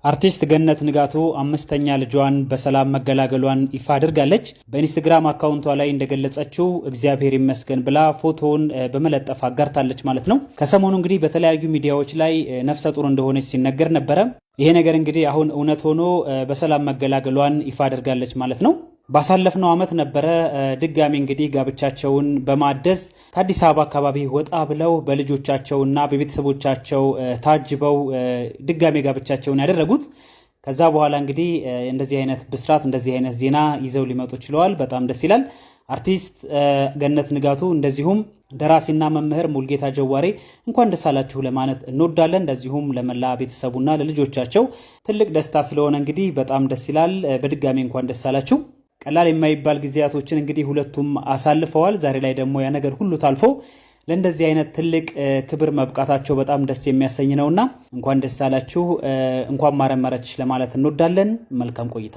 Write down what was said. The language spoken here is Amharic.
አርቲስት ገነት ንጋቱ አምስተኛ ልጇን በሰላም መገላገሏን ይፋ አድርጋለች። በኢንስታግራም አካውንቷ ላይ እንደገለጸችው እግዚአብሔር ይመስገን ብላ ፎቶውን በመለጠፍ አጋርታለች ማለት ነው። ከሰሞኑ እንግዲህ በተለያዩ ሚዲያዎች ላይ ነፍሰ ጡር እንደሆነች ሲነገር ነበረ። ይሄ ነገር እንግዲህ አሁን እውነት ሆኖ በሰላም መገላገሏን ይፋ አድርጋለች ማለት ነው። ባሳለፍነው ዓመት ነበረ ድጋሚ እንግዲህ ጋብቻቸውን በማደስ ከአዲስ አበባ አካባቢ ወጣ ብለው በልጆቻቸውና በቤተሰቦቻቸው ታጅበው ድጋሚ ጋብቻቸውን ያደረጉት። ከዛ በኋላ እንግዲህ እንደዚህ አይነት ብስራት፣ እንደዚህ አይነት ዜና ይዘው ሊመጡ ችለዋል። በጣም ደስ ይላል። አርቲስት ገነት ንጋቱ እንደዚሁም ደራሲና መምህር ሙልጌታ ጀዋሬ እንኳን ደስ አላችሁ ለማለት እንወዳለን። እንደዚሁም ለመላ ቤተሰቡና ለልጆቻቸው ትልቅ ደስታ ስለሆነ እንግዲህ በጣም ደስ ይላል። በድጋሚ እንኳን ደስ አላችሁ። ቀላል የማይባል ጊዜያቶችን እንግዲህ ሁለቱም አሳልፈዋል። ዛሬ ላይ ደግሞ ያ ነገር ሁሉ ታልፎ ለእንደዚህ አይነት ትልቅ ክብር መብቃታቸው በጣም ደስ የሚያሰኝ ነውና እንኳን ደስ አላችሁ፣ እንኳን ማረመረች ለማለት እንወዳለን። መልካም ቆይታ።